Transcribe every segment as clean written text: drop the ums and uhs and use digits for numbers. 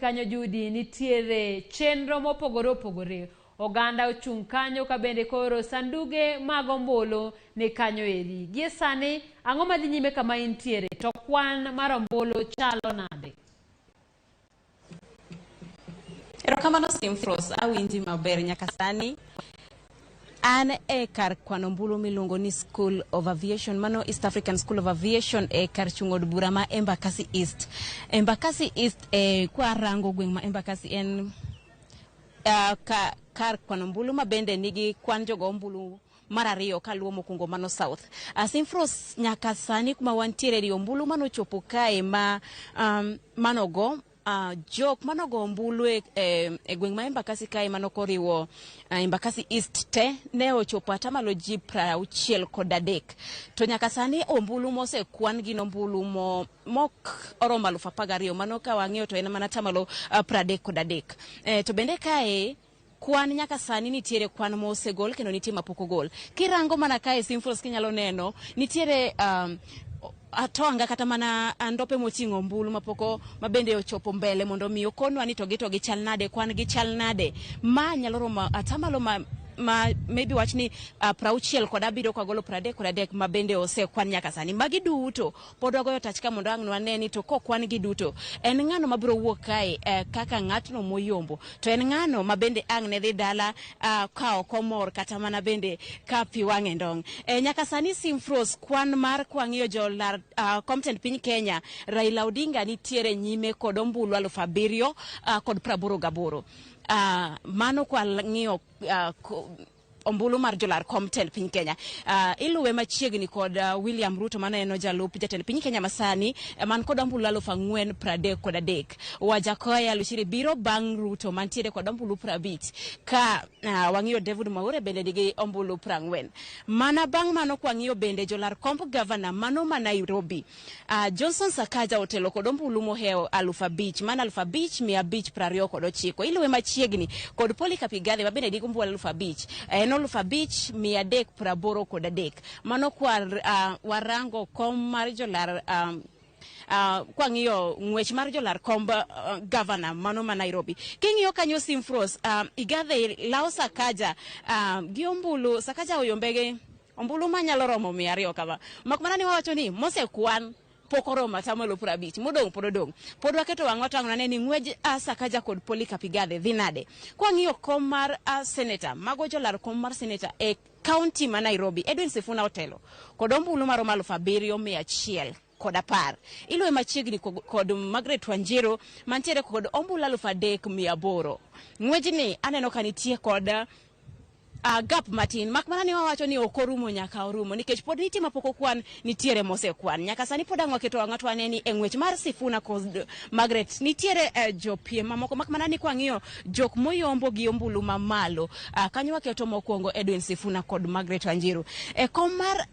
Kanyo Judy nitiere chenro mopogore opogore. Oganda ochung' kanyo ka bende koro sanduge mag ombulu ni kanyo eri. Gie sani ang'o madhi nyime kama intiere to kwan mar ombulu chalo nade? Erokamano Simfros, awinji maber nyaka sani. An e kar kwano ombulu miluongo ni School of Aviation, mano East African School of Aviation e kar chung' od bura ma Embakasi East. Embakasi East e kwarango gweng' ma Embakasi en ka, kar kwano ombulu ma bende nigi kwan jogo ombulu mar ariyo kaluwo mokwongo mano South. Simfros nyaka sani kuma wantiere ni ombulu manochopo kae ma manogo jok manogo ombulu e gweng' ma Embakasi kae mano koriwo Embakasi East te ne ochopo atamalo ji 63. To nyaka sani ombulu mosekwan gin ombulu mok oromo 12,000, mano ka wang'iyo to en mana atamalo 33. To bende kae kwan nyaka sani nitiere kwan mosegol kendo nitie mapok ogol. Kirango mana kae Simfros kinyalo neno nitiere atonga kata mana ndope moting'o ombulu mapok mabende ochopo mbele mondo mi okonwa ni to gi to gichal nade, kwan gichal nade. Ma nyalo romo atamalo ma maybe wach ni 67 kagolo 33 ma bende osekwan nyaka sani. Magi duto pod wagoyo tach ka mondo ang' wane ni to kokwan gi duto en ng'ano mabiro wuok kae kaka ng'atno moyombo, to en ng'ano ma bende ang' ne dhi dala ka ok omor kata mana bende ka pi wang'e ndong'. Nyaka sani Simfros kwan mar kwang'iyo jolar kom tend piny Kenya, Raila Odinga nitiere nyime kod ombulu 7,088. Mano kwa ng'iyo ombulu mar jolar kom tend piny Kenya. Iluwe machiegni kod William Ruto mano en jalup jatend piny Kenya masani man kod ombulu 4,033. Wajakoya Luchiri biro bang' Ruto mantiere kod ombulu 50 ka wang'iyo David Mwaure bende nigi ombulu 40. Mana bang' mano kwang'iyo bende jolar komb gavana mano ma Nairobi Johnson Sakaja otelo kod ombulu mohewo 5,000 mana 5,529. Iluwe machiegni kod Polycarp Igathe ma bende nigi ombulu 5,000 en 5,383. Mano kwa warango kom mar jolar kwang'iyo ng'wech mar jolar komb gavana mano ma Nairobi. King'iyo kanyo Simfros, Igathe lawo Sakaja gi ombulu. Sakaja oyombe gi ombulu manyalo romo 200 kama. Mak mana ni wawacho ni mosekwan pok oromo atamalo 50, modong' pod odong'. Pod waketo wang'wa to ang' wane ni ng'wej Sakaja kod Polycarp Igathe dhi nade. Kwang'iyo kom mar senator, mago jolar kom mar senator e county ma Nairobi, Edwin Sifuna otelo kod ombulu maromo 7,110. Iluwe machiegni kod Margaret Wanjiru mantiere kod ombulu 3,800. Ng'wejni aneno ka nitie kod gap matin, mak mana ni wawacho ni ok orumo nyaka orumo, nikech pod nitie mapok okwan, nitiere mosekwan. Nyaka sani pod ang' waketo wang'wa to wane ni e ng'wech mar Sifuna kod Margaret nitiere jopiem mamoko, mak mana ni kwang'iyo jok moyombo gi ombulu mamalo, kanyo waketo mokwongo Edwin Sifuna kod Margaret Wanjiru. E kom mar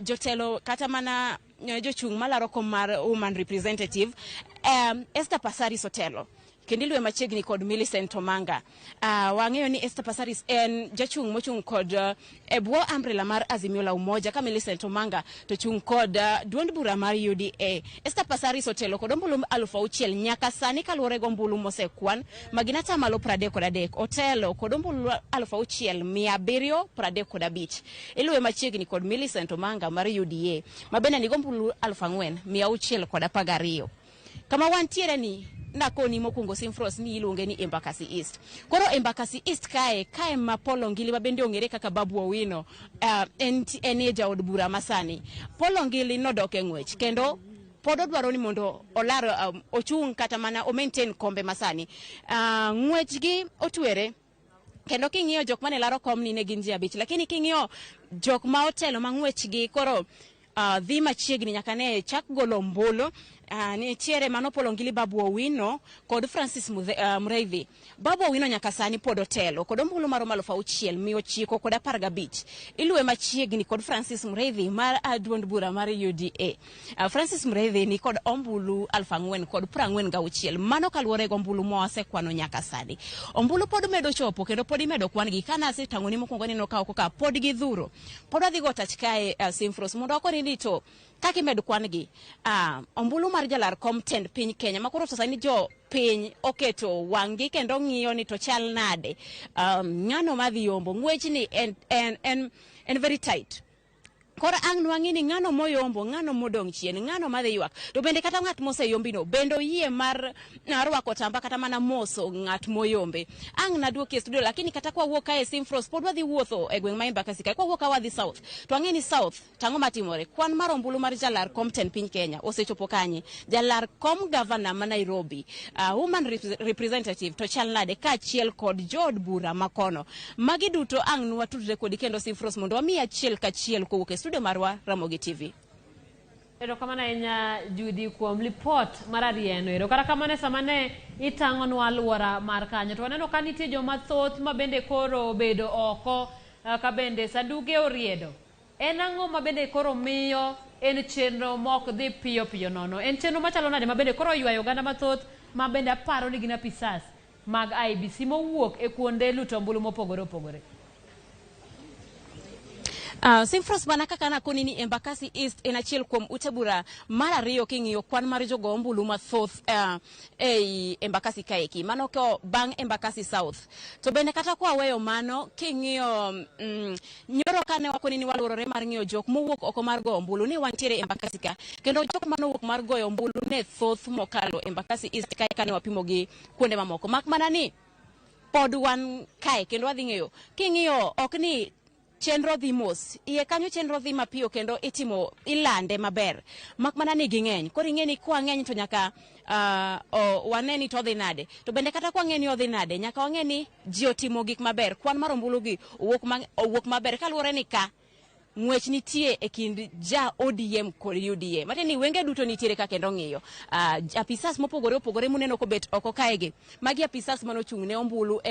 jotelo kata mana jochung' malaro kom mar woman representative, Esther Passaris otelo kendo iluwe machiegni kod Millicent Omanga. Wang'eyo ni Esther Passaris en jachung' mochung' kod e bwo umbrella mar Azimio la Umoja, ka Millicent Omanga to chung' kod duond bura mar UDA. Esther Passaris otelo kod ombulu 6,000 nyaka sani kaluwore gi ombulu mosekwan ma gin atamalo 33. Otelo kod ombulu 6,735. Iluwe machiegni kod Millicent Omanga mar UDA ma bende nigi ombulu 4,612. Kama wantiere ni nakoni mokwongo Simfros ni iluonge ni Embakasi East. Koro Embakasi East kae ma Paul Ongili ma bende ong'ere kaka Babu Owino en e jaod bura masani. Paul Ongili nodok e ng'wech kendo pod odwaro ni mondo olar ochung' kata mana o maintain kombe masani. Ng'wechgi otwere kendo king'iyo jok mane laro komni ne gin ji 5, lakini king'iyo jok ma otelo ma ng'wechgi koro dhi machiegni nyaka ne chak golo ombulu, nitiere mano Paul Ongili Babu Owino kod Francis Mreithi. Babu Owino nyaka sani pod otelo kod ombulu maromo 6,915. Iluwe machiegni kod Francis Mreithi mar duond bura mar UDA. Francis Mreithi ni kod ombulu 4,046. Mano kaluwore gi ombulu ma wasekwano nyaka sani. Ombulu pod medo chopo kendo pod imedo kwan gi. Kana asetang'oni mokwongo neno ka oko ka pod gidhuro. Pod wadhi go tach kae Simfros mondo wakoni ni to Kaka imed kwan gi, ombulu mar jalar kom tend piny Kenya ma koro sasa ni jo piny oketo wang'gi kendo ng'iyo ni to chal nade, ng'ano madhi yombo ng'wechni en very tight. Koro ang' nwang'i ni ng'ano moyombo, ng'ano modong' chien, ng'ano madhi ywak. To bende kata ng'at moseyombino, bende oyie mar rwako otamba kata mana moso ng'at moyombe. Ang' naduoki e studio, lakini kata kwawuok kae Simfros, pod wadhi wuotho e gweng' ma Embakasi kae. Kwawuok ka wadhi South, to ang'e ni South, tang'o matimore? Kwan mar ombulu mar jalar kom tend piny Kenya osechopo kanye? Jalar kom gavana ma Nairobi, woman representative to chal nade kaachiel kod jood bura makono. Magi duto ang' nwatudre kodi kendo Simfros mondo wamiyi achiel kachiel kowuok e studio marwa Ramogi TV. Erokamano ahinya Judy kuom lipot mar arieno ero. Kata kamano e sama ne itang'onwa alwora mar kanyo to waneno ka nitie joma thoth ma bende koro obedo oko ka bende sanduge oriedo. En ang'o ma bende koro miyo en chenro mok dhi piyo piyo nono? En chenro machalo nade ma bende koro oywayo oganda mathoth ma bende aparo ni gin apisas mag IEBC mowuok e kuonde luto ombulu mopogore opogore? Simfros, mana kaka nakoni ni Embakasi East en achiel kuom ute bura mar ariyo king'iyo kwan mar jogo ombulu mathoth ei Embakasi kaeki, mano ko bang' Embakasi South. To bende kata kwa weyo mano, king'iyo nyoro kane wakoni ni waluorore mar ng'iyo jok mowuok oko mar goyo ombulu ni wantiere Embakasi ka, kendo jok manowuok mar goyo ombulu ne thoth mokalo Embakasi East kae kane wapimo gi kuonde mamoko. Mak mana ni pod wan kae kendo wadhi ng'eyo. King'iyo ok ni chenro dhi mos, iye kanyo chenro dhi mapiyo kendo itimo ilande maber, mak mana ni ging'eny. Koro ing'e ni kwa ng'eny to nyaka wane ni to odhi nade. To bende kata kwa ng'e ni odhi nade, nyaka wang'e ni ji otimo gik maber. Kwan mar ombulu gi owuok maber kaluwore ni ka ng'wech nitie e kind ja ODM kod UDA. Matiende ni wenge duto nitiere ka kendo ng'iyo. Apisas mopogore opogore muneno kobet oko kaegi, magi apisas manochung' ne ombulu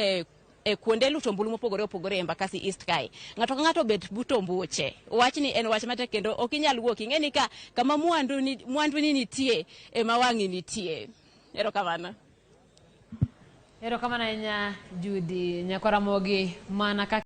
e kuonde luto ombulu mopogore opogore e Embakasi East kae. Ng'ato ka ng'ato obet but ombuche. Wachni en wach matek kendo ok inyal wuok. Ing'e ni ka kama mwandu ni nitie ema wang'i nitie. Erokamano. Erokamano ahinya Judy Nyakwaramogi mana kaka